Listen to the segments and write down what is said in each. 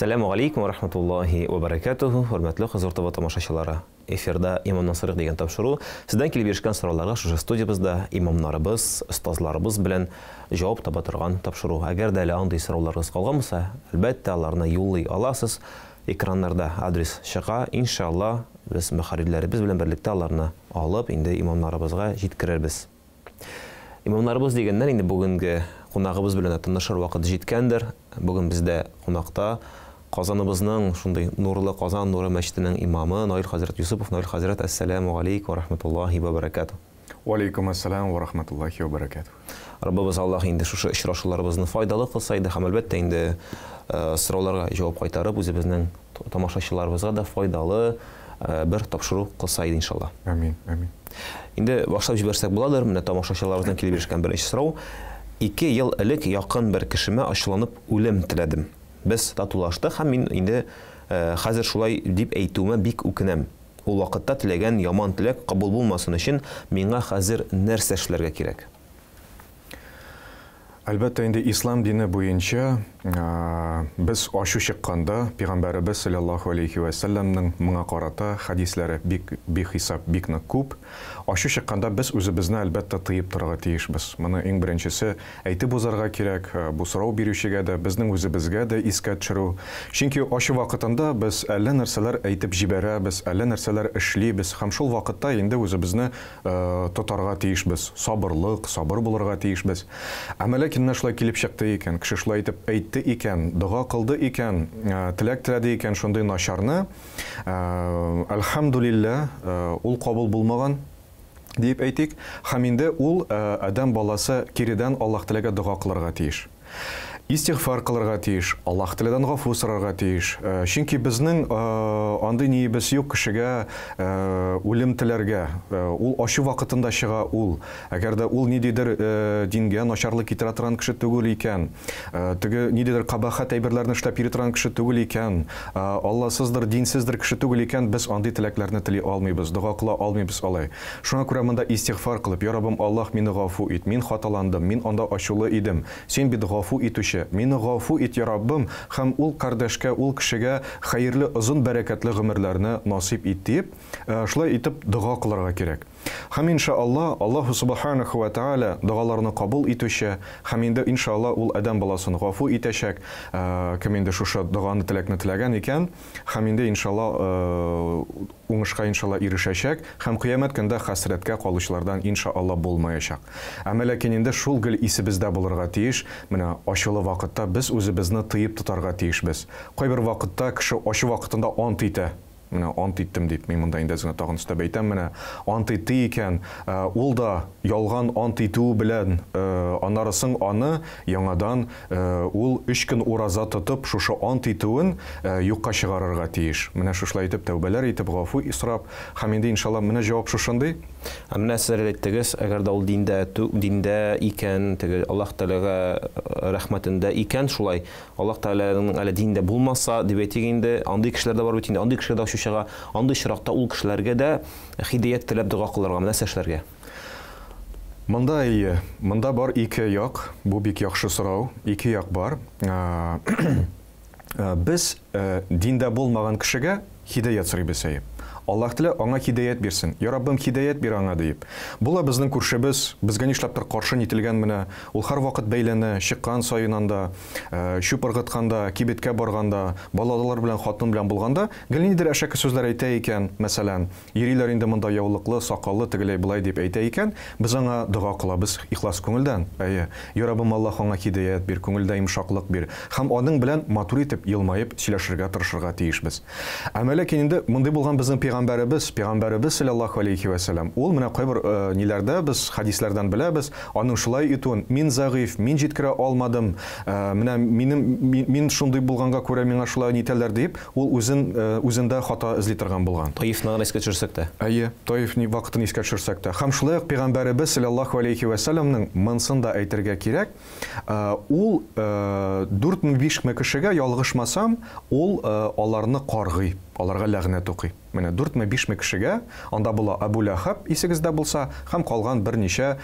Әссәләмү галәйкүм вә рахматуллаһи вә бәрәкәтүһү, хөрмәтле Хозур ТВ тамашачылары. Эфирда Имамнан сорыйк дигән тапшыру. Сездән килеп ирешкән сорауларга шушы студиябездә имамнарыбыз, остазларыбыз белән җавап таба торган тапшыру. Әгәр дә әле андый сорауларыгыз калган булса, әлбәттә, аларны юллый аласыз. Экраннарда адрес чыга. Иншалла, без мөхәррирләребез белән берлектә аларны алып, инде имамнарыбызга җиткерербез. Имамнарыбыз дигәннән, инде бүгенге кунагыбыз белән дә танышыр вакыт җиткәндер. Бүген бездә кунакта Казаныбызның шундый нурлы Казан нуры мәчетенең имамы Наил хәзрәт Юсупов. Наил хәзрәт, әссәләмү галәйкүм вә рахматуллаһи вә бәрәкәтүһ. Вә алейкум әссәлам вә рахматуллаһи вә бәрәкәтүһ. Раббыбыз Аллаһ инде шушы очрашуларыбызны файдалы кылса иде һәм, әлбәттә инде, сорауларга җавап кайтарып, үзебезнең тамашачыларыбызга да файдалы бер тапшыру кылса иде, иншалла. Амин, амин. Инде башлап җибәрсәк буладыр, менә тамашачыларыбыздан килеп ирешкән беренче сорау. Ике ел элек якын бер кешемә ачуланып үлем теләдем. Без татулаштык һәм мин инде хәзер шулай дип әйтүемә бик үкенәм. Ул вакытта теләгән яман теләк кабул булмасын өчен миңа хәзер нәрсә эшләргә кирәк? Әлбәттә инде, ислам дине буенча без ачу чыкканда, пигамбәребез салләллаһу алейһи вә сәлләмнең моңа карата хәдисләре бик бихисап, бик нык күп. Ачу чыкканда без үзебезне, әлбәттә, тыеп торырга тиешбез. Моны иң беренчесе әйтеп узарга кирәк, бу сорау бирүчегә дә, безнең үзебезгә дә искә төшерү. Чөнки ачу вакытында без әллә нәрсәләр әйтеп җибәрәбез, әллә нәрсәләр эшлибез һәм шул вакытта инде үзебезне тотарга тиешбез, сабырлык, сабыр булырга тиешбез. Әмма ләкин менә шулай килеп чыкты икән, кеше шулай итеп әйтте икән, дога кылды икән, теләк теләде икән шундый начарны, әлхәмдүлилләһ, ул кабул булмаган, диеп әйтик, һәм инде ул адәм баласы киредән Аллаһ Тәгаләгә дога кылырга тиеш. Истигъфар кылырга тиеш, Аллаһ Тәгаләдән гафу сорарга тиеш. Чөнки безнең андый ниебез юк кешегә үлем теләргә. Ул ачу вакытында чыга ул. Әгәр дә ул ниндидер дингә начарлык китерә торган кеше түгел икән, теге ниндидер кабахәт әйберләрне эшләп йөри торган кеше түгел икән, Алласыздыр, динсездер кеше түгел икән, без андый теләкләрне тели алмыйбыз, дога кыла алмыйбыз алай. Шуңа күрә монда истигъфар кылып, Я Раббым Аллаһ, мине гафу ит, мин хаталандым, мин анда ачулы идем, Син бит гафу итүче, мине гафу ит, я Раббым, һәм ул кардәшкә, ул кешегә хәерле озын бәрәкәтле гомерләрне насыйп ит, диеп, шулай итеп дога кылырга кирәк. Һәм, инша Алла, Аллаһу Субханәһү вә Тәгалә догаларны кабул итүче, һәм инде, инша Алла, ул адәм баласын гафу итәчәк, кем инде шушы доганы, теләкне теләгән икән, һәм инде, инша Алла, уңышка, иншалла, ирешәчәк һәм кыямәт көндә хәсрәткә калучылардан, иншалла, булмаячак. Әмма ләкин инде шул гел исебездә булырга тиеш, менә ачулы вакытта без үзебезне тыеп тотарга тиешбез. Кайбер вакытта кеше ачу вакытында ант итә. Менә ант иттем дип, мин монда инде әз генә тагын өстәп әйтәм, менә ант итте икән, ул да ялган ант итүе белән, аннары соң аны яңадан Ул өч көн ураза тотып, шушы ант итүен юкка чыгарырга тиеш. Менә шушылай итеп тәүбәләр итеп, гафу сорап, һәм инде, иншалла, менә җавап шушындый. Ә менә сез әле әйттегез, әгәр дә ул диндә, диндә икән, теге Аллаһ Тәгаләгә рәхмәтендә икән, шулай, Аллаһ Тәгаләнең әле динендә булмаса, дип әйтик инде, андый кешеләр дә бар бит инде, андый кешегә дә ачу чыга, андый очракта ул кешеләргә дә һидәят теләп дога кылыргамы, нәрсә эшләргә? Монда, әйе, монда бар ике як, бу бик яхшы сорау, ике як бар. Без диндә булмаган кешегә һидаят сорыйбыз, әйе. Аллаһ Тәгалә аңа һидаят бирсен. Я Раббым, һидаят бир аңа, диеп. Була безнең күршебез, безгә нишләптер каршы нителгән менә, ул һәрвакыт бәйләнә, чыккан саен анда, чүп ыргытканда, кибеткә барганда, балалар белән, хатын белән булганда, гел ниндидер әшәке сүзләр әйтә икән, мәсәлән. Йөриләр инде монда яулыклы, сакаллы, тегеләй-болай дип әйтә икән, без аңа дога кылабыз ихлас күңелдән. Әйе. Йа Раббым Аллаһ, аңа һидаять бир, күңелдә йомшаклык бир. Һәм аның белән матур итеп, елмаеп сөйләшергә тырышырга тиешбез. Әмма ләкин инде мондый булган безнең пәйгамбәребез, пәйгамбәребез салләллаһу алейһи вә сәлләм, ул менә кайбер ниләрдә без хәдисләрдән беләбез, аның шулай итүен, мин зәгыйфь, мин җиткерә алмадым, менә минем, мин шундый булганга күрә миңа шулай нитәләр диеп, Ул үзен, үзендә хата эзли торган булган. Таифны гына искә төшерсәк тә. Әйе, Таиф ни вакытын искә төшерсәк тә. Һәм шулай ук пәйгамбәребез салләллаһу алейһи вә сәлләмнең монсын да әйтергә кирәк, ул дүртме, бишме кешегә, ялгышмасам, ул аларны каргый. Аларга ләгънәт укый. Менә дүртме, бишме кешегә, анда була Әбү Ләһәб, исегездә булса, һәм калган берничә,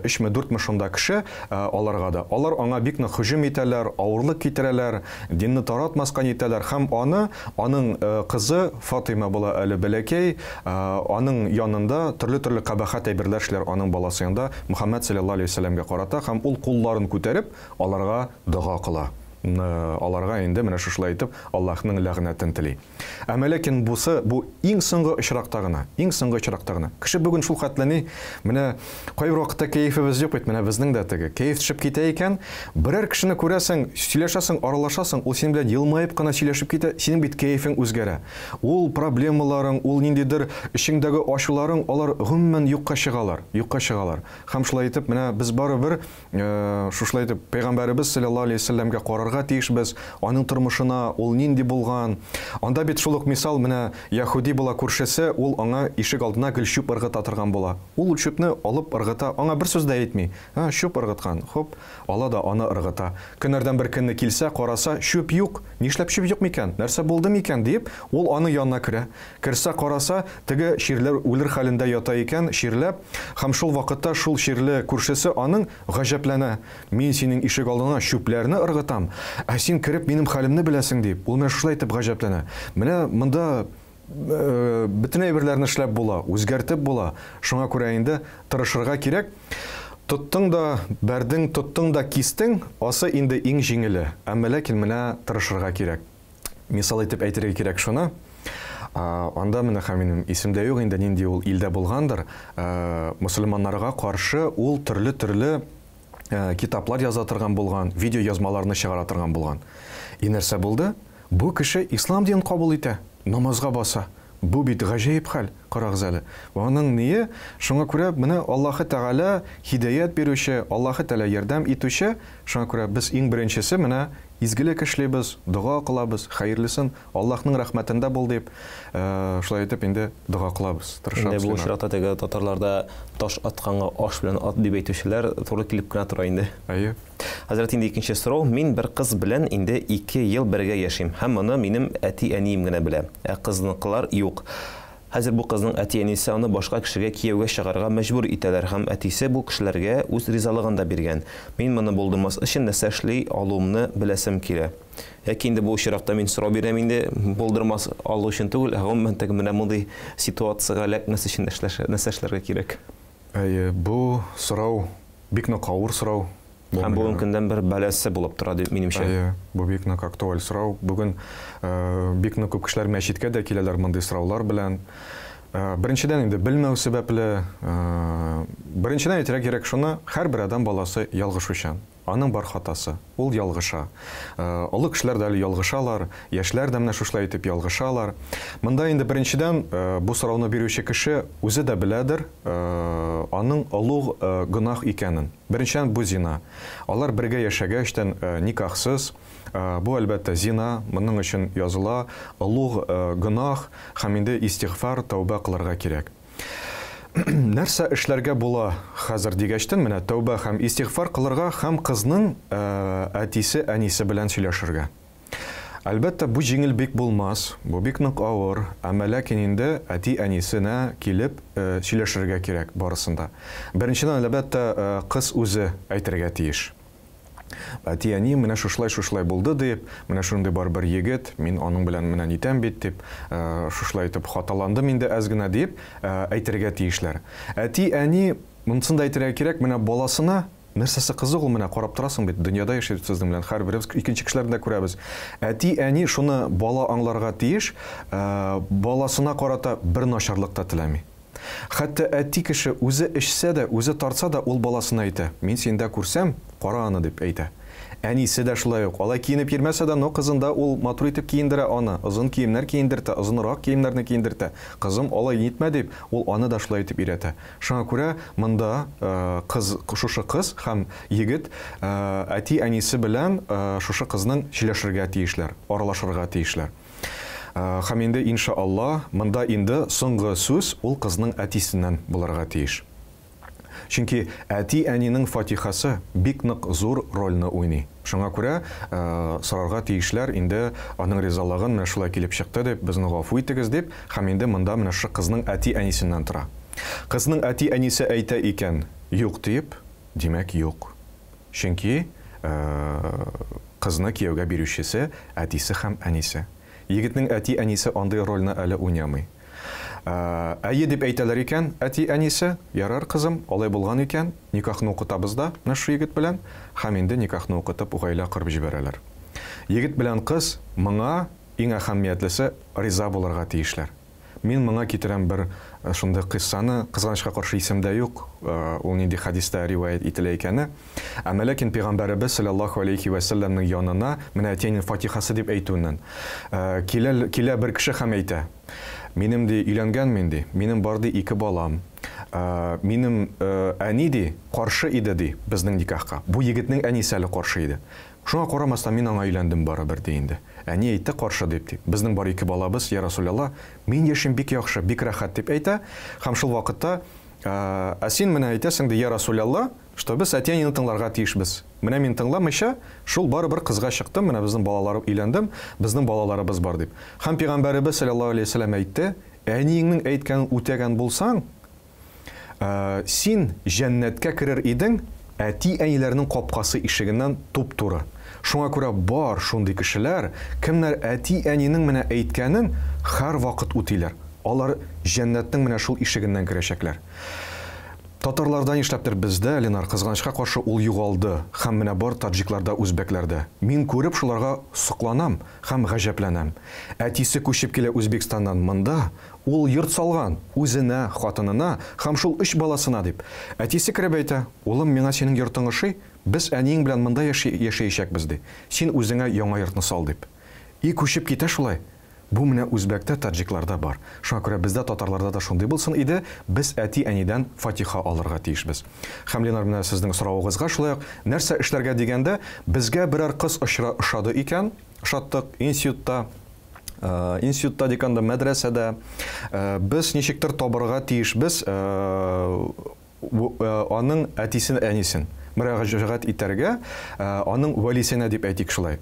өчме, дүртме шунда кеше, аларга да. Алар аңа бик нык һөҗүм итәләр, авырлык китерәләр, динне таратмаска нитәләр һәм аны, аның кызы Фатыйма була әле бәләкәй, аның янында төрле-төрле кабахәт әйберләр эшлиләр аның баласы янында Мөхәммәд салләллаһу галәйһи вә сәлләмгә карата һәм ул кулларын күтәреп аларга дога кыла. Аларга инде менә шушылай итеп Аллаһның ләгънәтен тели. Әмма ләкин бусы, бу иң соңгы очракта гына, иң соңгы очракта гына. Кеше бүген шул хәтле ни, менә кайбер вакытта кәефебез юк бит, менә безнең дә теге кәеф төшеп китә икән, берәр кешене күрәсең, сөйләшәсең, аралашасың, ул синең белән елмаеп кына сөйләшеп китә, синең бит кәефең үзгәрә. Ул проблемаларың, ул ниндидер эчеңдәге ачуларың, алар гомумән юкка чыгалар, юкка чыгалар. Һәм шулай итеп, менә без барыбер Шушылай итеп, Пәйгамбәребез салләллаһу алейһи ва сәлләмгә карарга тиешбез, аның тормышына, ул нинди булган. Анда бит шул ук мисал, менә яһүди була күршесе, ул аңа ишек алдына гел чүп ыргыта торган була. Ул чүпне алып ыргыта, аңа бер сүз дә әйтми. Һа, чүп ыргыткан, хоп, ала да аны ыргыта. Көннәрдән бер көнне килсә, караса, чүп юк. Нишләп чүп юк микән? Нәрсә булды микән? диеп, ул аның янына керә. Керсә, караса, теге чирләр үлер хәлендә ята икән, чирләп, һәм шул вакытта шул чирле күршесе аның гаҗәпләнә, Мин синең ишек алдыңа чүпләрне ыргытам, ә син кереп минем хәлемне беләсең, дип, ул менә шушылай итеп гаҗәпләнә. Менә монда бөтен әйберләрне эшләп була, үзгәртеп була. Шуңа күрә инде тырышырга кирәк. Тоттың да бәрдең, тоттың да кистең, асы инде иң җиңеле. Әмма ләкин менә тырышырга кирәк. Мисал итеп әйтергә кирәк шуны, анда менә һәм минем исемдә юк инде нинди ул илдә булгандыр, мөселманнарга каршы ул төрле-төрле китаплар яза торган булган, видеоязмаларны чыгара торган булган. И нәрсә булды? Бу кеше ислам динен кабул итә, намазга баса. Бу бит гаҗәеп хәл, карагыз әле. Аның ние? Шуңа күрә менә Аллаһы Тәгалә һидаять бирүче, Аллаһы Тәгалә ярдәм итүче, шуңа күрә без иң беренчесе менә изгелек эшлибез, дога кылабыз, хәерлесен, Аллаһның рәхмәтендә бул дип, шулай итеп инде дога кылабыз, тырышабыз. Инде бу очракта теге татарларда таш атканга аш белән ат дип әйтүчеләр туры килеп кенә тора инде. Әйе. Хәзрәт, инде икенче сорау. Мин бер кыз белән инде ике ел бергә яшим һәм моны минем әти-әнием генә белә, ә кызныкылар юк. Хәзер бу кызның әти-әнисе аны башка кешегә кияүгә чыгарга мәҗбүр итәләр һәм әтисе бу кешеләргә үз ризалыгын да биргән. Мин моны булдырмас өчен нәрсә эшли алуымны беләсем килә. Яки инде бу очракта мин сорау бирәм инде, булдырмас алу өчен түгел, ә гомумән теге менә мондый ситуациягә эләкмәс өчен нәрсә эшләргә кирәк? Әйе, бу сорау бик нык авыр сорау. Бу Һәм бүгенге көндән бер бәласе булып тора, дип, минемчә. Әйе, бу бик нык актуаль сорау. Бүген бик нык күп кешеләр мәчеткә дә киләләр мондый сораулар белән. Беренчедән инде белмәү сәбәпле, беренчедән әйтергә кирәк шуны, һәрбер адәм баласы ялгышучан. Аның бар хатасы. Ул ялгыша. Олы кешеләр дә әле ялгышалар, яшьләр дә менә шушылай итеп ялгышалар. Монда инде беренчедән, бу сорауны бирүче кеше үзе дә беләдер, аның олуг гөнаһ икәнен. Беренчедән, бу зина. Алар бергә яшәгәчтән, никахсыз, бу, әлбәттә, зина, моның өчен языла, олуг гөнаһ һәм инде истигъфар, тәүбә кылырга кирәк. Нәрсә эшләргә була хәзер дигәчтен, менә тәүбә һәм истигъфар кылырга һәм кызның әтисе, әнисе белән сөйләшергә. Әлбәттә, бу җиңел бик булмас, бу бик нык авыр, әмма ләкин инде әти-әнисенә килеп сөйләшергә кирәк барысын да. Беренчедән, әлбәттә, кыз үзе әйтергә тиеш. Әти-әнием менә шушылай-шушылай булды дип, менә шундый бар бер егет, мин аның белән менә нитәм бит дип, шушылай итеп хаталандым инде әз генә дип әйтергә тиешләр. Әти-әни, монысын да әйтергә кирәк, менә баласына нәрсәсе кызык ул, менә карап торасың бит, дөньяда яшибез сезнең белән, һәрберебез икенче кешеләрне дә күрәбез. Әти-әни шуны бала аңларга тиеш, баласына карата бер начарлык та теләми. Хәтта әти кеше үзе эчсә дә, үзе тартса да, ул баласына әйтә, Мин синдә күрсәм, кара аны, дип әйтә. Әнисе дә шулай ук. Алай киенеп йөрмәсә дә, но кызын да ул матур итеп киендерә аны, озын киемнәр киендертә, озынрак киемнәрне киендертә. Кызым, алай нитмә, дип, ул аны да шулай итеп өйрәтә. Шуңа күрә монда кыз, шушы кыз һәм егет әти-әнисе белән шушы кызның сөйләшергә тиешләр, аралашырга тиешләр. Һәм инде, инша Алла, монда инде соңгы сүз ул кызның әтисеннән булырга тиеш. Чөнки әти-әнинең фатихасы бик нык зур рольне уйный. Шуңа күрә сорарга тиешләр инде аның ризалыгын, менә шулай килеп чыкты дип, безне гафу итегез дип, һәм инде монда менә шушы кызның әти-әнисеннән тора. Кызның әти-әнисе әйтә икән, юк диеп, димәк, юк. Чөнки кызны кияүгә бирүчесе, әтисе һәм әнисе. Егетнең әти-әнисе андый рольне әле уйнамый. Әйе дип әйтәләр икән, әти-әнисе, ярар, кызым, алай булган икән, никахны укытабыз да менә шушы егет белән, һәм инде никахны укытып гаилә корып җибәрәләр. Егет белән кыз моңа, иң әһәмиятлесе, риза булырга тиешләр. Мин моңа китерәм бер шундый кыйссаны, кызганычка каршы исемдә юк, ул нинди хәдистә риваять ителә икәне. Әмма ләкин пәйгамбәребез салләллаһу алейһи вә сәлләмнең янына, менә әти-әнинең фатихасы дип әйтүеннән, килә, килә бер кеше һәм әйтә, Минем, ди, өйләнгән мин, ди, минем бар, ди, ике балам. Минем әни, ди, каршы иде, ди, безнең никахка. Бу егетнең әнисе әле каршы иде. Шуңа карамастан, мин аңа өйләндем барыбер, ди инде. Әни әйтте каршы дип, ди. Безнең бар ике балабыз, йа Расуләлла, мин яшим бик яхшы, бик рәхәт, дип әйтә. Һәм шул вакытта, Ә син менә әйтәсең, ди, йа Расуләлла, что без әти-әнине тыңларга тиешбез. Менә мин тыңламыйча, шул барыбер кызга чыктым, менә безнең балалар өйләндем, безнең балаларыбыз бар, дип. Һәм пәйгамбәребез, салләллаһу алейһи ва сәлләм, әйтте, Әниеңнең әйткәнен үтәгән булсаң, син җәннәткә керер идең, әти-әниләрнең капкасы ишегеннән туп-туры. Шуңа күрә бар шундый кешеләр, кемнәр әти-әнинең менә әйткәнен һәрвакыт үтиләр. Алар җәннәтнең менә шул ишегеннән керәчәкләр. Татарларда нишләптер бездә, Ленар, кызганычка каршы, ул югалды һәм менә бар таджикларда, үзбәкләрдә. Мин күреп шуларга сокланам һәм гаҗәпләнәм. Әтисе күчеп килә Үзбекстаннан монда, ул йорт салган, үзенә, хатынына һәм шул өч баласына дип. Әтисе кереп әйтә, Улым, миңа синең йортың ошый, без әниең белән монда яши яшәячәкбез, ди. Син үзеңә яңа йортны сал, дип. И күчеп китә шулай. Бу менә үзбәктә, таджикларда бар. Шуңа күрә бездә, татарларда да шундый булсын иде, без әти-әнидән фатиха алырга тиешбез. Һәм, Ленар, менә сезнең соравыгызга шулай ук, нәрсә эшләргә дигәндә, безгә берәр кыз очра ошады икән, ошаттык, институтта, институтта диканда, мәдрәсәдә, без ничектер табырга тиешбез, аның әтисен, әнисен мөрәҗәгать итәргә, аның вәлисенә дип әйтик шулай.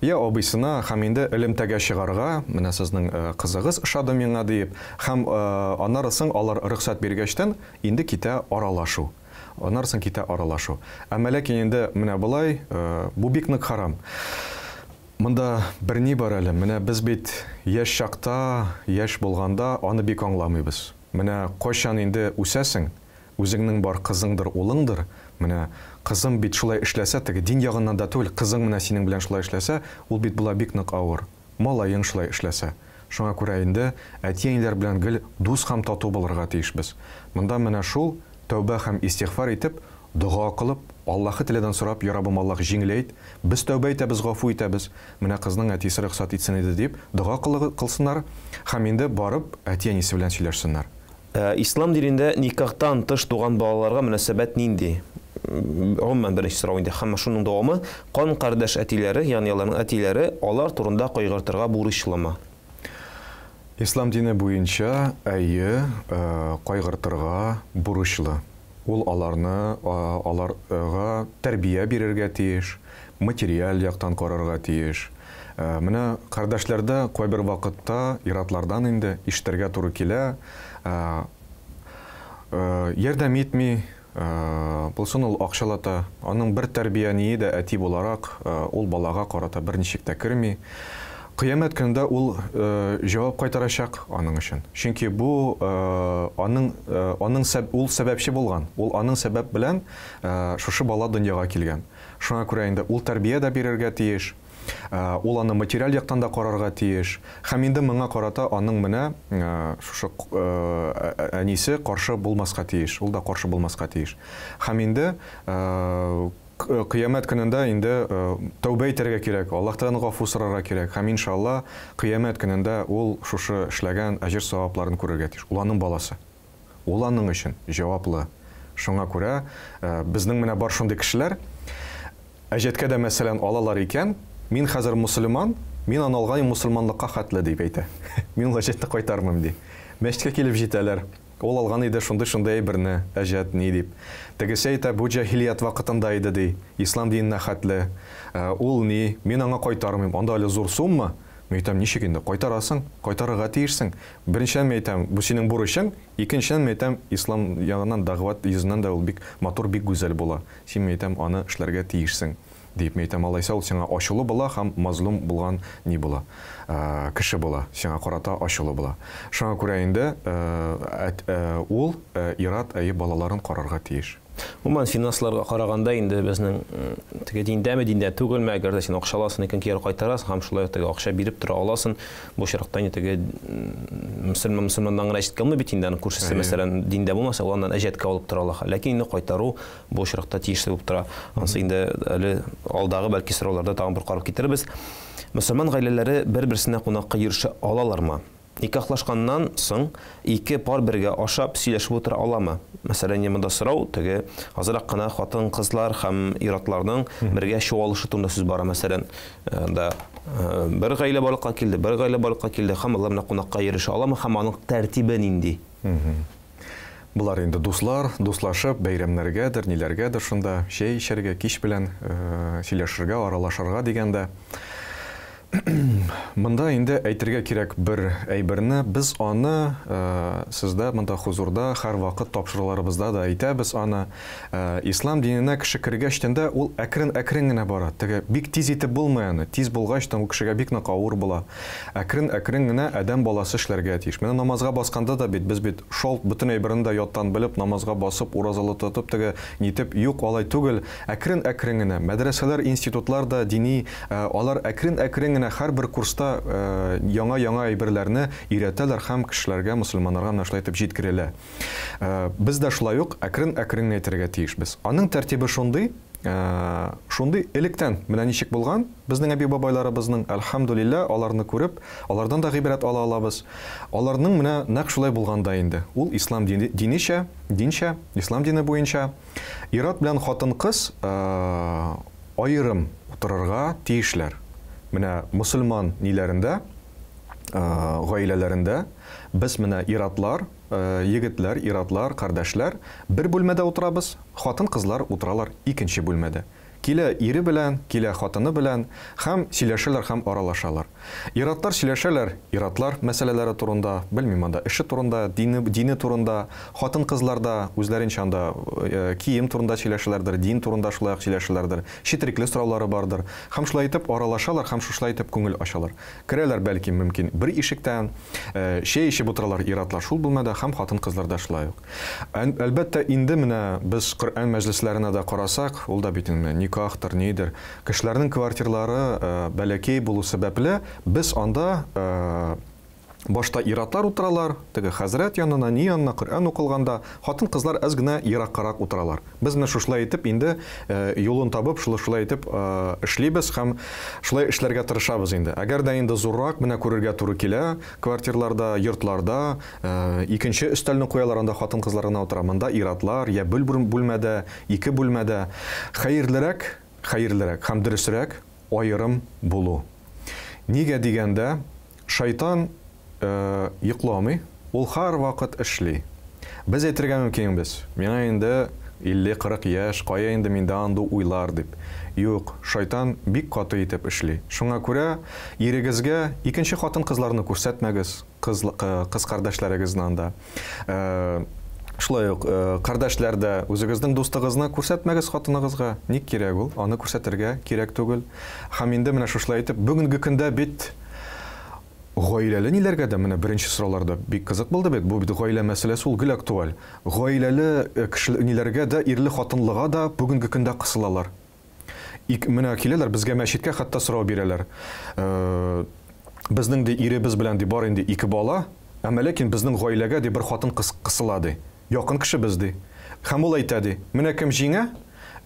Я абыйсына һәм инде элемтәгә чыгарга, менә сезнең кызыгыз ошады миңа диеп, һәм аннары соң алар рөхсәт биргәчтен инде китә аралашу. Аннары соң китә аралашу. Әмма ләкин инде менә болай, бу бик нык харам. Монда берни бар әле, менә без бит яшь чакта, яшь булганда аны бик аңламыйбыз. Менә кайчан инде үсәсең, үзеңнең бар кызыңдыр, улыңдыр, менә кызым бит шулай эшләсә, теге дин ягыннан да түгел, кызың менә синең белән шулай эшләсә, ул бит була бик нык авыр. Малаең шулай эшләсә. Шуңа күрә инде әти-әниләр белән гел дус һәм тату булырга тиешбез. Монда менә шул тәүбә һәм истигъфар итеп, дога кылып, Аллаһы Тәгаләдән сорап, Я Раббым Аллаһ, җиңеләйт, без тәүбә итәбез, гафу итәбез, менә кызның әтисе рөхсәт итсен иде дип, дога кылсыннар һәм инде барып әти-әнисе белән сөйләшсеннәр. Ислам динендә никахтан тыш туган балаларга мөнәсәбәт нинди? Гомумән, беренче сорау инде. Һәм шуның дәвамы, кан кардәш әтиләре, ягъни аларның әтиләре, алар турында кайгыртырга бурычлымы? Ислам дине буенча, әйе, кайгыртырга бурычлы. Ул аларны, аларга тәрбия бирергә тиеш, материаль яктан карарга тиеш. Менә кардәшләрдә кайбер вакытта ир-атлардан инде ишетергә туры килә, ярдәм итми, булсын ул акчалата, аның бер тәрбия ние дә әти буларак ул балага карата берничек тә керми. Кыямәт көнендә ул җавап кайтарачак аның өчен. Чөнки бу аның, аның ул сәбәпче булган, ул аның сәбәп белән шушы бала дөньяга килгән. Шуңа күрә инде ул тәрбия дә бирергә тиеш, ул аны материаль яктан да карарга тиеш. Һәм инде моңа карата аның менә шушы әнисе каршы булмаска тиеш, ул да каршы булмаска тиеш. Һәм инде Кыямәт көнендә инде тәүбә итәргә кирәк, Аллаһ Тәгаләдән гафу сорарга кирәк һәм, иншалла, Кыямәт көнендә ул шушы эшләгән әҗер-савапларын күрергә тиеш. Ул аның баласы. Ул аның өчен җаваплы. Шуңа күрә безнең менә бар шундый кешеләр, әҗәткә дә, мәсәлән, алалар икән, мин хәзер мөселман, мин аны алган мөселманлыкка хәтле, дип әйтә. Мин ул әҗәтне кайтармыйм, ди. Мәчеткә килеп җитәләр. Ул алган иде шундый-шундый әйберне, әҗәт, ни дип. Тегесе әйтә, бу җаһилият вакытында иде, ди, ислам диненә хәтле. Ул ни, мин аңа кайтармыйм, анда әле зур сумма. Мин әйтәм, ничек инде, кайтарасың, кайтарырга тиешсең. Беренчедән, мин әйтәм, бу синең бурычың, икенчедән, мин әйтәм, ислам ягыннан, дәгъват йөзеннән дә ул бик матур, бик гүзәл була. Син, мин әйтәм, аны эшләргә тиешсең. Диеп, мин әйтәм, алайса ул сиңа ачулы була һәм мазлум булган ни була, кеше була, сиңа карата ачулы була. Шуңа күрә инде ул ир-ат әйе балаларын карарга тиеш. Гомумән, финансларга караганда инде безнең теге диндәме, диндә түгелме, әгәр дә син акча аласың икән, кире кайтарасың һәм шулай ук теге акча биреп тора аласың. Бу очракта инде теге мөселман мөселманнан гына әҗәткә алмый бит инде, аның күршесе, мәсәлән, диндә булмаса, ул аннан әҗәткә алып тора ала. Ләкин инде кайтару бу очракта тиешле булып тора. Анысы инде әле алдагы бәлки сорауларда тагын бер карап китерербез. Мөселман гаиләләре бер-берсенә кунакка йөрешә алалармы? Никахлашканнан соң ике пар бергә ашап, сөйләшеп утыра аламы? Мәсәлән, инде монда сорау теге азрак кына хатын-кызлар һәм ир-атларның бергә чуалышы турында сүз бара. Мәсәлән, анда бер гаилә барлыкка килде, бер гаилә барлыкка килде һәм алар менә кунакка йөрешә аламы һәм аның тәртибе нинди? Болар инде дуслар, дуслашып, бәйрәмнәргәдер, ниләргәдер шунда чәй эчәргә, кич белән сөйләшергә, аралашырга дигәндә. Монда инде әйтергә кирәк бер әйберне, без аны сездә монда хозурда һәрвакыт тапшыруларыбызда да әйтәбез аны. Ислам диненә кеше кергәчтен дә ул әкрен-әкрен генә бара. Теге бик тиз итеп булмый аны. Тиз булгач та ул кешегә бик нык авыр була. Әкрен-әкрен генә адәм баласы эшләргә тиеш. Менә намазга басканда да бит, без бит шалт бөтен әйберне дә яттан белеп, намазга басып, уразалы тотып, теге нитеп, юк, алай түгел. Әкрен-әкрен генә. Мәдрәсәләр, институтлар да дини, алар әкрен-әкрен генә һәрбер курста яңа-яңа әйберләрне өйрәтәләр һәм кешеләргә, мөселманнарга менә шулай итеп җиткерелә. Без дә шулай ук әкрен-әкрен генә әйтергә тиешбез. Аның тәртибе шундый, шундый электән менә ничек булган, Безнең әби-бабайларыбызның, әлхәмдүлилләһ, аларны күреп, алардан да гыйбрәт ала алабыз. Аларның менә нәкъ шулай булган да инде. Ул ислам дине, динечә, динчә, ислам дине буенча, ир-ат белән хатын-кыз аерым утырырга тиешләр. Менә мосылман ниләрендә, гаиләләрендә без менә ир-атлар, егетләр, ир-атлар, кардәшләр бер бүлмәдә утырабыз, хатын-кызлар утыралар икенче бүлмәдә. Килә ире белән, килә хатыны белән һәм сөйләшәләр һәм аралашалар. Ир-атлар сөйләшәләр ир-атлар мәсьәләләре турында, белмим анда, эше турында, дине, дине турында, хатын-кызлар да үзләренчә анда кием турында сөйләшәләрдер, дин турында шулай ук сөйләшәләрдер, четерекле сораулары бардыр. Һәм шулай итеп аралашалар һәм шушылай итеп күңел ачалар. Керәләр, бәлки, мөмкин, бер ишектән, чәй эчеп утыралар ир-атлар шул бүлмәдә һәм хатын-кызлар да шулай ук. Әлбәттә, инде менә без Коръән мәҗлесләренә дә карасак, ул да бит инде никахтыр, нидер. Кешеләрнең квартирлары бәләкәй булу сәбәпле, без анда башта ир-атлар утыралар, теге хәзрәт янына, ни янына, Коръән укылганда, хатын-кызлар әз генә ераккарак утыралар. Без менә шушылай итеп инде юлын табып, шулай итеп эшлибез һәм шулай эшләргә тырышабыз инде. Әгәр дә инде зуррак менә күрергә туры килә, квартирларда, йортларда, Икенче өстәлне куялар, анда хатын-кызлар гына утыра. Монда ир-атлар, я бер бүлмәдә, ике бүлмәдә. Хәерлерәк, хәерлерәк һәм дөресрәк аерым булу. Нигә дигәндә, шайтан йокламый, ул һәрвакыт эшли. Без әйтергә мөмкинбез, миңа инде 50-40 яшь, кая инде миндә андый уйлар дип. Юк, шайтан бик каты итеп эшли. Шуңа күрә ирегезгә икенче хатын-кызларны күрсәтмәгез, кыз, кыз кардәшләрегезне анда. Шулай ук кардәшләр дә үзегезнең дустыгызны күрсәтмәгез хатыныгызга. Ник кирәк ул? Аны күрсәтергә кирәк түгел. Һәм инде менә шушылай итеп, бүгенге көндә бит гаиләле ниләргә дә менә беренче сорауларда бик кызык булды бит. Бу бит гаилә мәсьәләсе ул гел актуаль. Гаиләле кеше ниләргә дә, ирле-хатынлыга да бүгенге көндә кысылалар. Ик, менә киләләр безгә мәчеткә хәтта сорау бирәләр. Э, безнең ди иребез белән ди бар инде ике бала, әмма ләкин безнең гаиләгә ди бер хатын кыз кысыла ди. Якын кешебез ди. Һәм ул әйтә ди, менә кем җиңә,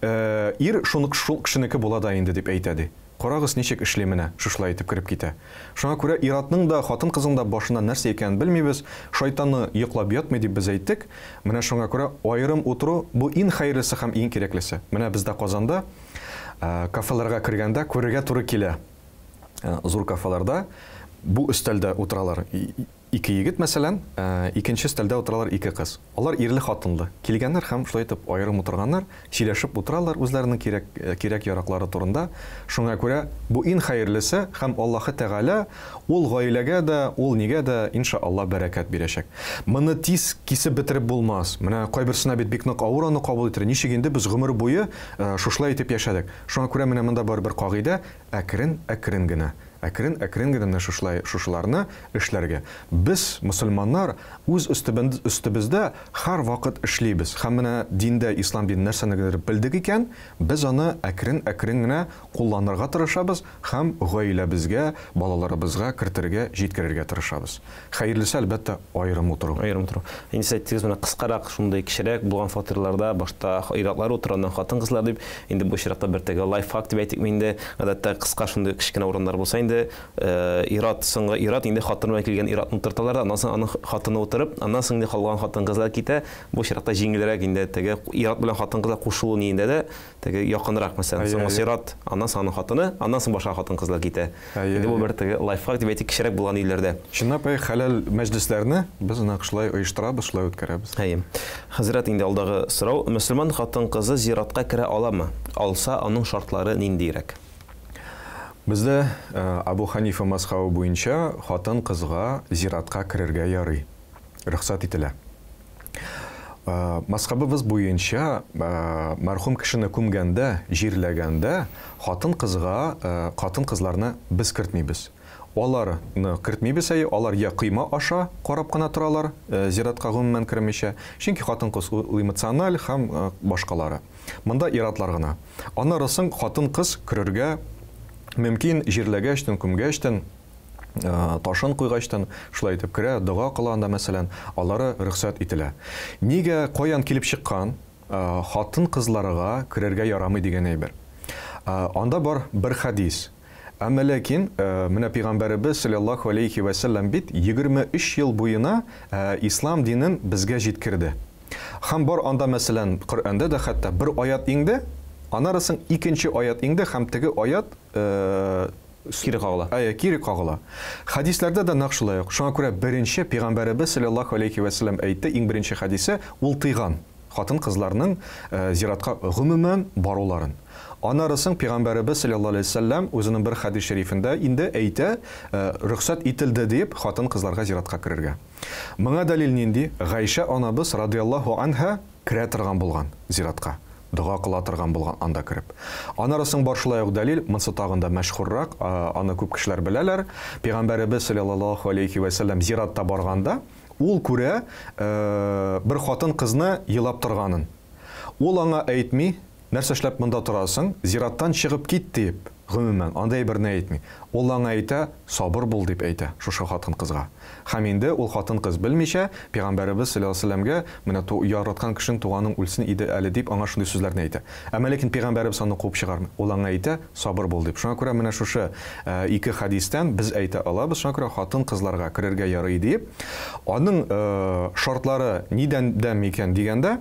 э, ир шуны шул кешенеке була да инде дип әйтә ди. Карагыз, ничек эшли менә, шушылай итеп кереп китә. Шуңа күрә ир-атның да, хатын-кызның да башында нәрсә икәнен белмибез, шайтаны йоклап ятмый дип без әйттек. Менә шуңа күрә аерым утыру, бу иң хәерлесе һәм иң кирәклесе. Менә бездә Казанда кафеларга кергәндә күрергә туры килә. Зур кафеларда бу өстәлдә утыралар. Ике егет, мәсәлән, икенче өстәлдә утыралар ике кыз. Алар ирле-хатынлы. Килгәннәр һәм шулай итеп аерым утырганнар, сөйләшеп утыралар үзләренең кирәк, кирәк-яраклары турында. Шуңа күрә бу иң хәерлесе һәм Аллаһы Тәгалә ул гаиләгә дә, ул нигә дә, инша Алла, бәрәкәт бирәчәк. Моны тиз кисеп бетереп булмас. Менә кайберсенә бит бик нык авыр аны кабул итәргә. Ничек инде без гомер буе шушылай итеп яшәдек. Шуңа күрә менә монда бар бер кагыйдә, әкрен-әкрен генә. Әкрен-әкрен генә менә шушылай, шушыларны эшләргә. Без, мосылманнар, үз өстебездә һәрвакыт эшлибез. Һәм менә диндә, ислам динен нәрсәне генә белдек икән, без аны әкрен-әкрен генә кулланырга тырышабыз һәм гаиләбезгә, балаларыбызга кертергә, җиткерергә тырышабыз. Хәерлесе, әлбәттә, аерым утыру. Аерым утыру. Инде сез әйттегез, менә кыскарак, шундый кечерәк булган фатирларда башта ир-атлар утыра, аннан хатын-кызлар дип. Инде бу очракта бер теге лайфхак дип әйтикме инде, гадәттә кыска шундый кечкенә урыннар булса инде, ир-ат, соңгы ир-ат инде хатын белән килгән ир-атны утырталар да, аннан соң аның хатыны утырып, аннан соң инде калган хатын-кызлар китә. Бу очракта җиңелрәк инде теге ир-ат белән хатын-кызлар кушылу ниендә дә теге якынрак, мәсәлән, соңгы ир-ат, аннан соң аның хатыны, аннан соң башка хатын-кызлар китә. Инде бу бер теге лайфхак дип әйтик, кечерәк булган өйләрдә. Чынлап, әй, хәләл мәҗлесләрне без нәкъ шулай оештырабыз, шулай үткәрәбез. Әйе. Хәзрәт, инде алдагы сорау, мөселман хатын-кызы зиратка керә аламы? Алса, аның шартлары ниндиерәк? Бездә Абу Ханифа мәзхәбе буенча хатын-кызга зиратка керергә ярый, рөхсәт ителә. Мәзхәбебез буенча, мәрхүм кешене күмгәндә, җирләгәндә хатын-кызга, хатын-кызларны без кертмибез. Аларны кертмибез, әйе, алар я койма аша карап кына торалар, зиратка гомумән кермичә, чөнки хатын-кыз ул эмоциональ һәм башкалары. Монда ир-атлар гына. Аннары соң хатын-кыз керергә мөмкин, җирләгәчтен, күмгәчтен, ташын куйгачтын, шулай итеп керә, дога кыла анда, мәсәлән, алары рөхсәт ителә. Нигә, каян килеп чыккан хатын-кызларга керергә ярамый дигән әйбер? Анда бар бер хәдис. Әмма ләкин менә пәйгамбәребез салләллаһу алейхи вә сәлләм бит 23 ел буена ислам динен безгә җиткерде. Һәм бар анда, мәсәлән, Коръәндә дә хәтта бер аят иңде, аннары соң икенче аят иңде һәм теге аят Кире кагыла. Әйе, кире кагыла. Хәдисләрдә дә нәкъ шулай ук. Шуңа күрә беренче пәйгамбәребез салләллаһу алейхи вә сәлләм әйтте, иң беренче хәдисе, ул тыйган хатын-кызларның зиратка гомумән баруларын. Аннары соң пәйгамбәребез салләллаһу алейһи вә сәлләм үзенең бер хәдис шәрифендә инде әйтә, рөхсәт ителде дип хатын-кызларга зиратка керергә. Моңа дәлил нинди? Гайшә анабыз радыяллаһу анһа керә торган булган зиратка, дога кыла торган булган анда кереп. Аннары соң бар шулай ук дәлил, монсы тагын да мәшһүррәк, аны күп кешеләр беләләр. Пәйгамбәребез салләллаһу алейһи вә сәлләм зиратта барганда, ул күрә бер хатын-кызны елап торганын. Ул аңа әйтми, Нәрсә эшләп монда торасың, зираттан чыгып кит, диеп, гомумән, андый әйберне әйтми. Ул аңа әйтә, сабыр бул, дип әйтә шушы хатын-кызга. Һәм инде ул хатын-кыз белмичә, пәйгамбәребез салләллаһу галәйһи ва сәлләмгә, менә ту, яраткан кешең, туганың үлсен иде әле, дип, аңа шундый сүзләрне әйтә. Әмма ләкин пәйгамбәребез аны куып чыгармый. Ул аңа әйтә, сабыр бул, дип. Шуңа күрә менә шушы ике хәдистән без әйтә алабыз, шуңа күрә хатын-кызларга керергә ярый, диеп. Аның шартлары нидән дә микән дигәндә,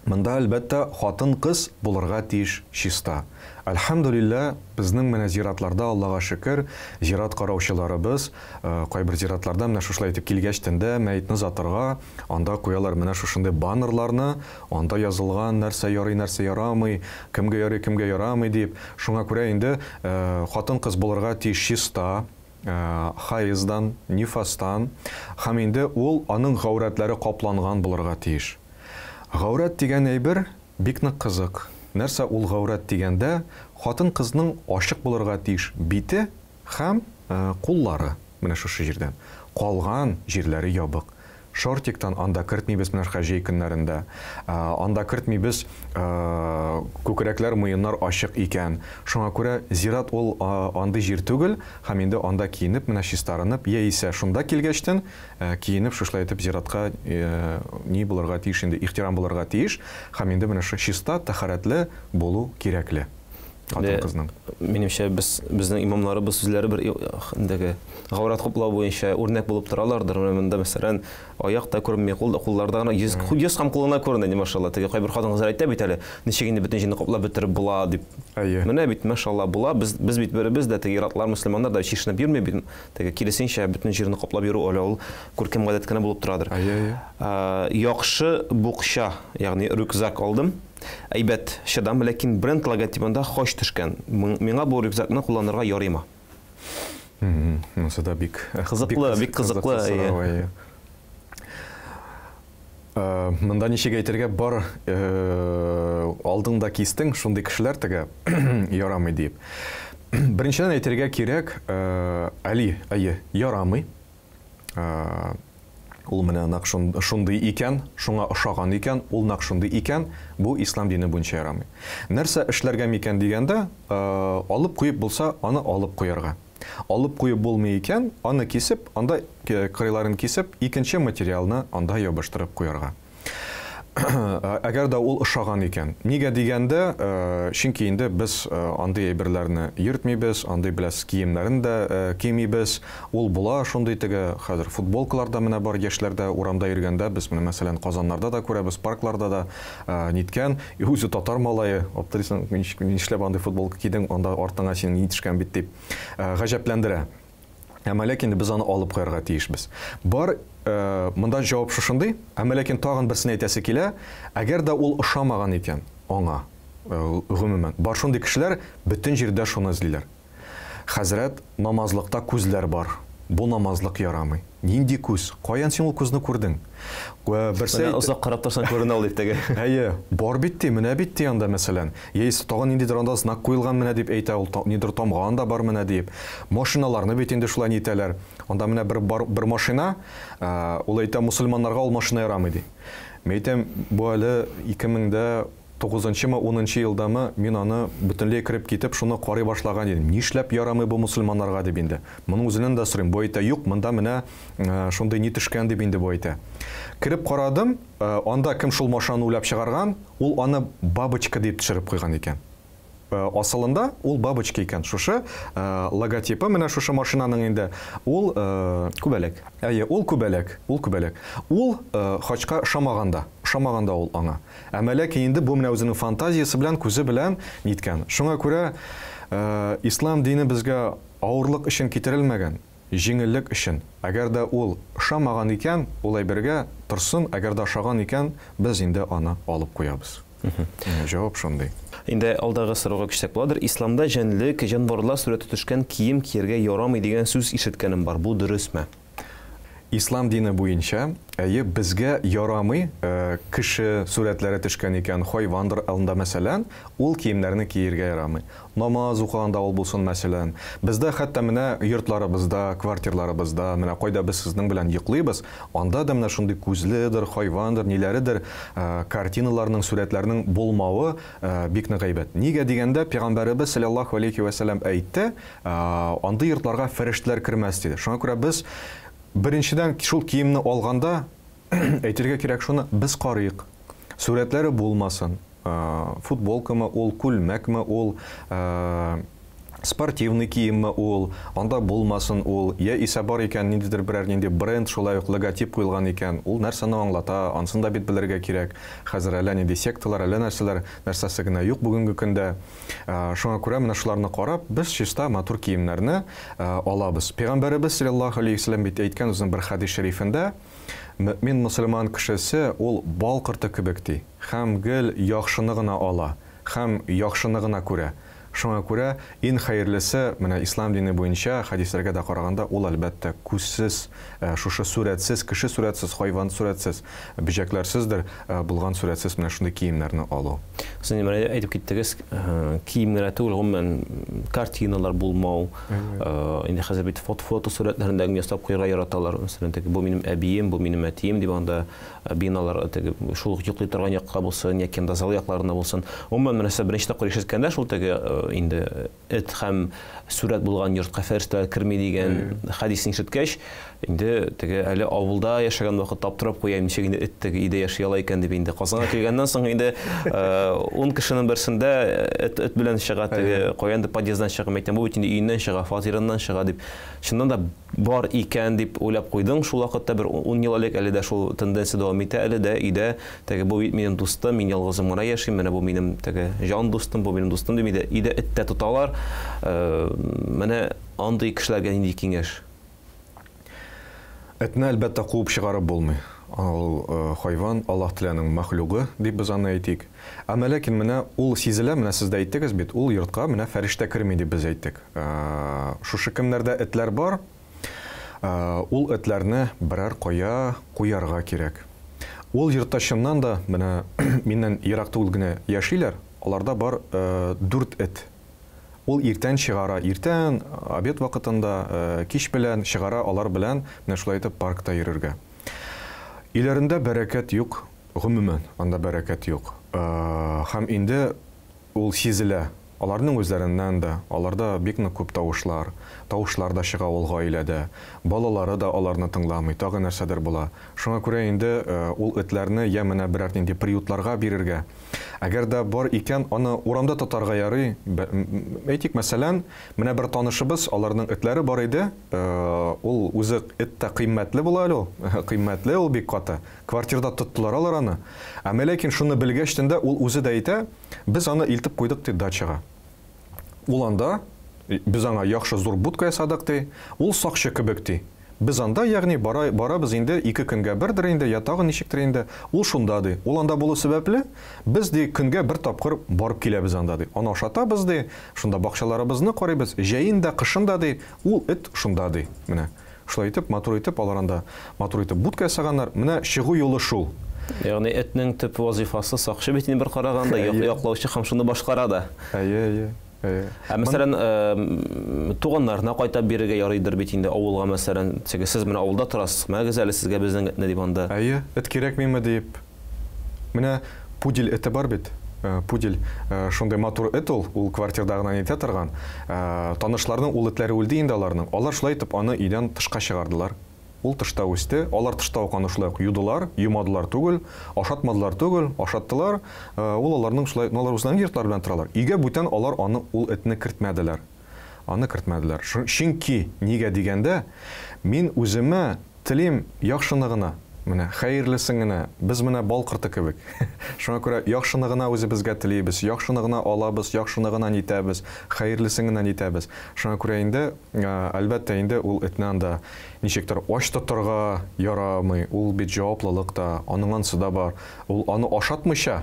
Монда, әлбәттә, хатын-кыз булырга тиеш чиста. Әлхәмдүлилләһ, безнең менә зиратларда, Аллага шөкер, зират караучыларыбыз, кайбер зиратларда менә шушылай итеп килгәч тендә мәетне озатырга, анда куялар менә шушындый баннерларны, анда язылган нәрсә ярый, нәрсә ярамый, кемгә ярый, кемгә ярамый дип. Шуңа күрә инде хатын-кыз булырга тиеш чиста, хаиздан, нифастан һәм инде ул аның гаурәтләре капланган булырга тиеш. Гаурәт дигән әйбер бик нык кызык. Нәрсә ул гаурәт дигәндә, хатын-кызның ачык булырга тиеш бите һәм куллары, менә шушы җирдән. Калган җирләре ябык. Шортиктан анда кертмибез менә шулай җәй көннәрендә. Анда кертмибез, күкрәкләр, муеннар ачык икән. Шуңа күрә зират ул андый җир түгел, һәм инде анда киенеп, менә чистарынып, яисә шунда килгәчтен, киенеп, шушылай итеп зиратка ни булырга тиеш инде, ихтирам булырга тиеш, һәм инде менә шул чиста, тәһарәтле булу кирәкле. Хатын-кызның. Минемчә, без безнең имамнарыбыз үзләре бер индеге гаурат каплау буенча үрнәк булып торалардыр. Менә монда, мәсәлән, аяк та күренми, кул да, кулларда гына йөз, йөз һәм кулына күренә, ди, машалла. Теге кайбер хатын-кызлар әйтә бит әле, ничек инде бөтен җирне каплап бетереп була дип. Әйе. Менә бит, машалла, була. Без без бит беребез дә теге ир-атлар, мөселманнар да чишенеп йөрми бит. Теге киресенчә, бөтен җирне каплап йөрү әле ул күркәм гадәт кенә булып торадыр. Әйе, әйе. Яхшы букча, ягъни рюкзак алдым. Әйбәт, чыдам, ләкин бренд логотибында хач төшкән. Миңа бу рюкзакны кулланырга ярыймы? Монысы да бик кызыклы, бик кызыклы. Сорау, әйе. Монда ничек әйтергә, бар алдыңда кистең, шундый кешеләр теге ярамый дип. Беренчедән әйтергә кирәк, Али, әйе, ярамый. Ул менә нәкъ шундый икән, шуңа ошаган икән, ул нәкъ шундый икән, бу ислам дине буенча ярамый. Нәрсә эшләргә микән дигәндә, алып куеп булса, аны алып куярга. Алып куеп булмый икән, аны кисеп, анда кырыйларын кисеп, икенче материалны анда ябыштырып куярга. Әгәр дә ул ошаган икән. Нигә дигәндә, чөнки инде без андый әйберләрне йөртмибез, андый беләсез киемнәрен дә кимибез. Ул була шундый теге хәзер футболкалар да менә бар яшьләрдә урамда йөргәндә без менә мәсәлән Казаннарда да күрәбез, паркларда да ниткән. Үзе татар малае, аптырыйсың, нишләп андый футболка кидең, анда артыңа синең ни төшкән бит дип гаҗәпләндерә. Әмма ләкин без аны алып куярга тиешбез. Бар монда җавап шушындый, әмма ләкин тагын берсен әйтәсе килә, әгәр дә ул ошамаган икән аңа, гомумән, бар шундый кешеләр бөтен җирдә шуны эзлиләр. Хәзрәт, намазлыкта күзләр бар, бу намазлык ярамый. Нинди күз? Каян син ул күзне күрдең? Берсе әйтте. Озак карап торсаң күренә ул дип теге. Әйе, бар бит ди, менә бит ди анда мәсәлән. Яисә тагын ниндидер анда знак куелган менә дип әйтә ул, нидер тамга анда бар менә диеп. Машиналарны бит инде шулай нитәләр. Анда менә бер бар, бер машина, ул әйтә, мусульманнарга ул машина ярамый ди. Мин әйтәм, бу әле 2009-нчымы, 10-нчы елдамы, мин аны бөтенләй кереп китеп, шуны карый башлаган идем. Нишләп ярамый бу мусульманнарга дип инде. Моның үзеннән дә сорыйм. Бу әйтә, юк, монда менә шундый ни төшкән дип инде бу әйтә. Кереп карадым, анда кем шул машинаны уйлап чыгарган, ул аны бабочка дип төшереп куйган икән. Асылында ул бабочка икән. Шушы логотипы менә шушы машинаның инде ул күбәләк. Әйе, ул күбәләк, ул күбәләк. Ул хачка ошамаган да, ошамаган да ул аңа. Әмма ләкин инде бу менә үзенең фантазиясе белән, күзе белән ниткән. Шуңа күрә ислам дине безгә авырлык өчен китерелмәгән, җиңеллек өчен. Әгәр дә ул ошамаган икән, ул әйбергә торсын, әгәр дә ошаган икән, без инде аны алып куябыз. Җавап шундый. Инде алдагы сорауга күчсәк буладыр. Исламда җәнлек, җанварлар сурәте төшкән кием кияргә ярамый дигән сүз ишеткәнем бар. Бу дөресме? Ислам дине буенча, әйе, безгә ярамый, кеше сурәтләре төшкән икән, хайвандыр анда мәсәлән, ул киемнәрне киергә ярамый. Намаз укыганда ул булсын, мәсәлән. Бездә хәтта менә йортларыбызда, квартирларыбызда, менә кайда без сезнең белән йоклыйбыз, анда да менә шундый күзледер, хайвандыр, ниләредер, картиналарның, сурәтләрнең булмавы бик нык әйбәт. Нигә дигәндә, Пәйгамбәребез саллаллаһу алейхи вә сәлләм әйтте, андый йортларга фәрештәләр кермәс диде. Шуңа күрә без беренчедән шул киемне алганда әйтергә кирәк шуны, без карыйк. Сурәтләре булмасын. Футболкамы ул, күлмәкме ул, спортивный киемме ул, анда булмасын ул, я исә бар икән ниндидер берәр нинди бренд шулай ук логотип куелган икән, ул нәрсәне аңлата, ансын да бит белергә кирәк. Хәзер әллә нинди секталар, әллә нәрсәләр, нәрсәсе генә юк бүгенге көндә. Шуңа күрә менә шуларны карап, без чиста матур киемнәрне алабыз. Пәйгамбәребез саллаллаһу алейһи ва сәлләм бит әйткән үзенең бер хәдис шәрифендә, мөэмин мөселман кешесе ул бал корты кебек ди, һәм гел яхшыны гына ала, һәм яхшыны гына күрә. Шуңа күрә иң хәерлесе, менә ислам дине буенча хәдисләргә дә караганда, ул әлбәттә күзсез, шушы сурәтсез, кеше сурәтсез, хайван сурәтсез, бөҗәкләрсездер булган сурәтсез менә шундый киемнәрне алу. Сез менә әйтеп киттегез, кием генә түгел, гомумән картиналар булмау, инде хәзер бит фото сурәтләрен дә ясап куярга яраталар. Мәсәлән, теге бу минем әбием, бу минем әтием дип анда биналар теге шул ук йоклый торган якка булсын, яки анда зал якларында булсын. Гомумән, менә сез беренче тапкыр ишеткәндә шул теге инде эт һәм сурәт булган йортка фәрештәләр керми дигән хәдисне ишеткәч, инде теге әле авылда яшәгән вакытта аптырап куям, ничек инде эт теге өйдә яши ала икән дип инде. Казанга килгәннән соң инде 10 кешенең берсендә эт эт белән чыга, теге каяндыр подъезддан чыга, әйтәм, бу бит инде өеннән чыга, фатирыннан чыга дип. Чыннан да бар икән дип уйлап куйдың шул вакытта, бер 10 ел элек, әле дә шул тенденция дәвам итә, әле дә өйдә теге бу бит минем дустым, мин ялгызым гына яшим, менә бу минем теге җан дустым, бу минем дустым дип өйдә, өйдә эт тә тоталар. Менә андый кешеләргә нинди киңәш? Этне, әлбәттә, куып чыгарып булмый. Ул хайван, Аллаһ Тәгаләнең мәхлугы дип без аны әйтик. Әмма ләкин менә ул сизелә, менә сез дә әйттегез бит, ул йортка менә фәрештә керми дип без әйттек. Шушы кемнәрдә этләр бар, ул этләрне берәр кая куярга кирәк. Ул йортта чыннан да, менә миннән ерак түгел генә яшиләр, аларда бар дүрт эт. Ул иртән чыгара, иртән, обед вакытында, кич белән чыгара алар белән менә шулай итеп паркта йөрергә. Өйләрендә бәрәкәт юк, гомумән, анда бәрәкәт юк. Һәм инде ул сизелә. Аларның үзләреннән дә, аларда бик нык күп тавышлар, тавышлар да чыга ул гаиләдә. Балалары да аларны тыңламый, тагы нәрсәдер була. Шуңа күрә инде ул этләрне я менә берәр нинди приютларга бирергә. Әгәр дә бар икән, аны урамда тотарга ярый. Әйтик, мәсәлән, менә бер танышыбыз, аларның этләре бар иде. Ул үзе эт тә кыйммәтле була әле ул. Кыйммәтле ул бик каты. Квартирада тоттылар алар аны. Әмма ләкин шуны белгәчтен дә ул үзе дә әйтә, без аны илтеп куйдык ди дачага. Ул анда, без аңа яхшы зур будка ясадык ди, ул сакчы кебек ди. Без анда, ягъни бара, барабыз инде ике көнгә бердер инде, я тагын ничектер инде, ул шунда ди. Ул анда булу сәбәпле, без ди көнгә бер тапкыр барып киләбез анда ди. Аны ашатабыз ди, шунда бакчаларыбызны карыйбыз, җәен дә, кышын да ди, ул эт шунда ди. Менә. Шулай итеп, матур итеп, алар анда матур итеп будка ясаганнар. Менә чыгу юлы шул. Ягъни этнең төп вазифасы сакчы бит инде бер караганда, яклаучы һәм шуны башкара да. Әйе, әйе. Әйе. Ә мәсәлән, туганнарына кайтап бирергә ярыйдыр бит инде авылга, мәсәлән, теге сез менә авылда торасыз, мәгез әле сезгә безнең этне дип анда. Әйе, эт кирәкмиме дип. Менә пудель эте бар бит. Пудель шундый матур эт ул, ул квартирда гына нитә торган. Танышларның ул этләре үлде инде аларның. Алар шулай итеп аны өйдән тышка чыгардылар. Ул тышта үсте. Алар тышта ук аны шулай ук юдылар, юмадылар түгел, ашатмадылар түгел, ашаттылар. Ул аларның шулай, ну алар үзләренең йортлары белән торалар. Өйгә бүтән алар аны ул этне кертмәделәр. Аны кертмәделәр. Чөнки нигә дигәндә, мин үземә телим яхшыны гына, менә хәерлесен генә, без менә бал корты кебек. Шуңа күрә яхшыны гына үзебезгә телибез, яхшыны гына алабыз, яхшыны гына нитәбез, хәерлесен генә нитәбез. Шуңа күрә инде, әлбәттә инде ул этне анда ничектер ач тотарга ярамый, ул бит җаваплылык та, аның ансы да бар. Ул аны ашатмыйча,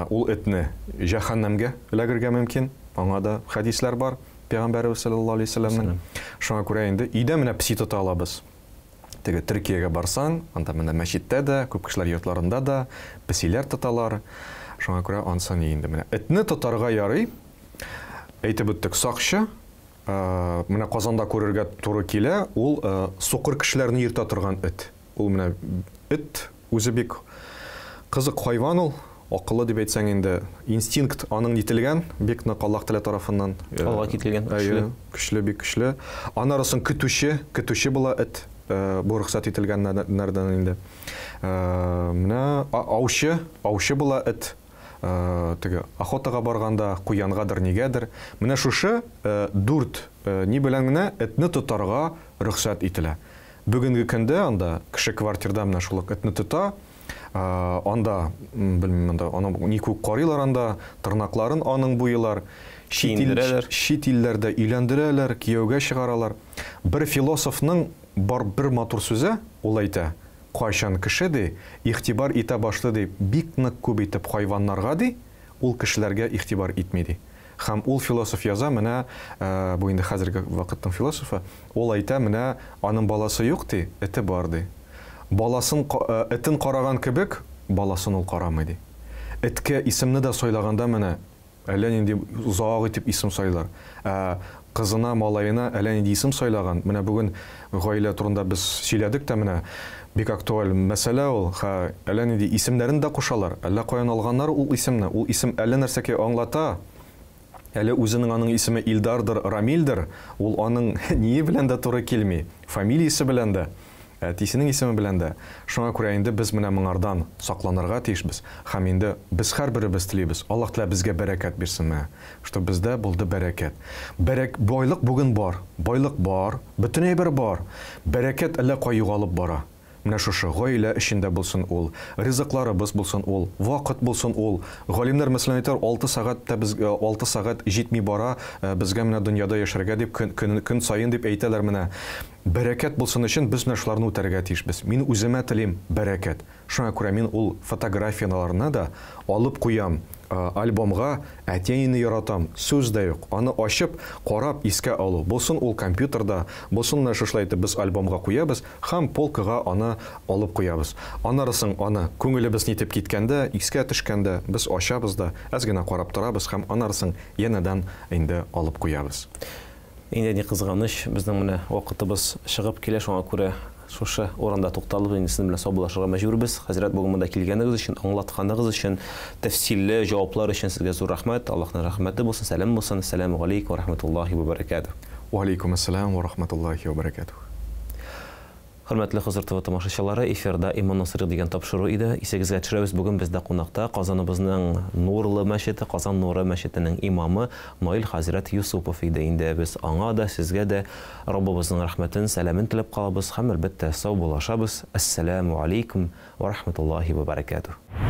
ул этне җәһәннәмгә эләгергә мөмкин. Аңа да хәдисләр бар, Пәйгамбәребез саллаллаһу алейһи вәсәлләмнең. Шуңа күрә инде өйдә менә песи тота алабыз. Теге Төркиягә барсаң, анда менә мәчеттә дә, күп кешеләр йортларында да песиләр тоталар. Шуңа күрә ансы ни инде менә. Этне тотарга ярый. Әйтеп үттек, сакчы. Менә Казанда күрергә туры килә, ул сукыр кешеләрне йөртә торган эт. Ул менә эт үзе бик кызык хайван ул, акыллы дип әйтсәң инде, инстинкт аның нителгән, бик нык Аллаһ Тәгалә тарафыннан. Алга кителгән, көчле. Көчле, бик көчле. Аннары соң көтүче, көтүче була эт, бу рөхсәт ителгәннәрдән инде. Менә аучы, аучы була эт. Теге охотага барганда, куянгадыр, нигәдер. Менә шушы дүрт ни белән генә этне тотарга рөхсәт ителә. Бүгенге көндә анда кеше квартирда менә шул ук этне тота, анда, белмим, анда аны ни күк карыйлар анда, тырнакларын аның буйлар, чит ил, чит илләрдә өйләндерәләр, кияүгә чыгаралар. Бер философның бар бер матур сүзе, ул әйтә, кайчан кеше ди, игътибар итә башлый ди, бик нык күп итеп хайваннарга ди, ул кешеләргә игътибар итми ди. Һәм ул философ яза, менә бу инде хәзерге вакытның философы, ул әйтә, менә аның баласы юк ди, эте бар ди. Баласын этен караган кебек, баласын ул карамый ди. Эткә исемне дә сайлаганда менә әллә нинди озак итеп исем сайлар. Ә кызына, малаена әллә нинди исем сайлаган. Менә бүген гаилә турында без сөйләдек тә менә бик актуаль мәсьәлә ул. Ха, әллә нинди исемнәрен дә кушалар. Әллә каян алганнар ул исемне. Ул исем әллә нәрсәкәй аңлата. Әле үзенең аның исеме Илдардыр, Рамилдер, ул аның ние белән дә туры килми, фамилиясе белән дә, әтисенең исеме белән дә. Шуңа күрә инде без менә моңардан сакланырга тиешбез. Һәм инде без һәрберебез телибез, Аллаһ Тәгалә безгә бәрәкәт бирсен менә, чтоб бездә булды бәрәкәт. Бәрәк, байлык бүген бар, байлык бар, бөтен әйбер бар. Бәрәкәт әллә кая югалып бара. Менә шушы гаилә эчендә булсын ул, ризыкларыбыз булсын ул, вакыт булсын ул. Галимнәр, мәсәлән, әйтәләр, алты сәгать тә без, алты сәгать җитми бара безгә менә дөньяда яшәргә дип, көн, көн, көн саен дип әйтәләр менә. Бәрәкәт булсын өчен без менә шуларны үтәргә тиешбез. Мин үземә телим бәрәкәт. Шуңа күрә мин ул фотографияләрне дә алып куям альбомга, әти-әнине яратам, сүз дә юк. Аны ачып, карап, искә алу. Булсын ул компьютерда, булсын менә шушылай итеп без альбомга куябыз һәм полкага аны алып куябыз. Аннары соң аны күңелебез нитеп киткәндә, искә төшкәндә без ачабыз да, әз генә карап торабыз һәм аннары соң янәдән инде алып куябыз. Инде ни кызганыч, безнең менә вакытыбыз чыгып килә, шуңа күрә шушы урында тукталып, инде сезнең белән саубуллашырга мәҗбүрбез. Хәзрәт, бүген монда килгәнегез өчен, аңлатканыгыз өчен, тәфсилле җаваплар өчен сезгә зур рәхмәт. Аллаһның рәхмәте булсын, сәлам булсын. Әссәламү галәйкүм вә рахматуллаһи вә бәрәкәтүһ. Вә аләйкүмәссәлам вә рахматуллаһи вә бәрәкәтүһ. Хөрмәтле Хозур ТВ тамашачылары, эфирда Иман Насыйры дигән тапшыру иде. Исегезгә төшерәбез, бүген бездә кунакта Казаныбызның Нурлы мәчете, Казан Нуры мәчетенең имамы Наил хәзрәт Юсупов иде. Инде без аңа да, сезгә дә Раббыбызның рәхмәтен, сәламен теләп калабыз һәм, әлбәттә, саубуллашабыз. Әссәләмү алейкум вә рахматуллаһи вә бәрәкәтүһ.